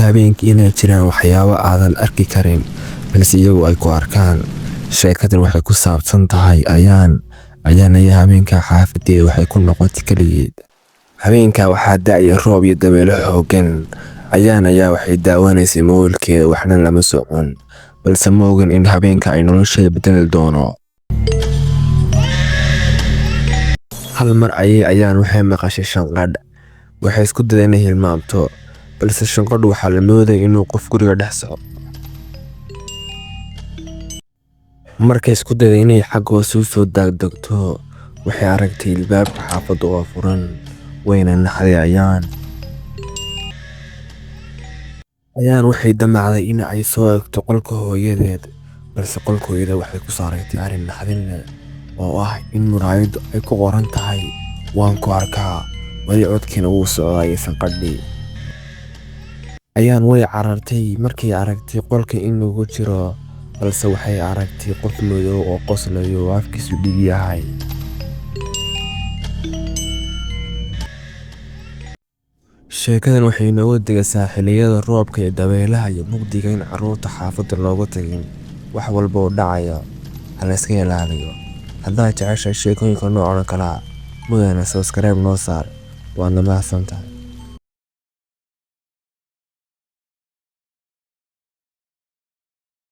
Habeenkii inay jiraan waxyaabo aadan arki karin, balse iyagu ay ku arkaan. Sheekadan waxay ku saabsan tahay Ayaan. Ayaan ayaa habeenka xaafadeeda waxay ku noqotay kaligeed. Habeenka waxaa da'aya roob iyo dabaylo xooggan. Ayaan ayaa waxay daawanaysay mobilkeeda, waxna lama socon, balse ma ogan in habeenka ay nolosheeda bedeli doono. Hal mar ayay Ayaan waxay maqashay shanqadh. Waxay isku dayday inay hilmaamto, balse shanqadhu waxaa la moodayay inuu qof guriga dhex socdo. Markay isku dayday inay xagga hoose u soo daagdegto, waxay aragtay albaabka xaafadda oo furan, wayna naxday Ayaan. Ayaan waxay damacday in ay soo eegto qolka hooyadeed, balse qolka hooyadeed waxay ku soo aragtay arrin naxdin leh oo ah in muraayaddu ay ku qoran tahay "Waan ku arkaa", weli codkiina wuu socdaa iyo sanqadhii. Ayaan way carartay markay aragtay qolka in lagu jiro, balse waxay aragtay qof madow oo qoslayo oo afkiisu dhiig yahay. Sheekadan waxay inooga digaysaa xilliyada roobka iyo dabaylaha iyo mugdiga in carruurta xaafadda looga tagin. Wax walba oo dhacaya ha la iska ilaaliyo. Haddaad jeceshahay sheekooyinka noocan oo kale ah, mudane subscribe noo saar. Waadna mahadsantahay.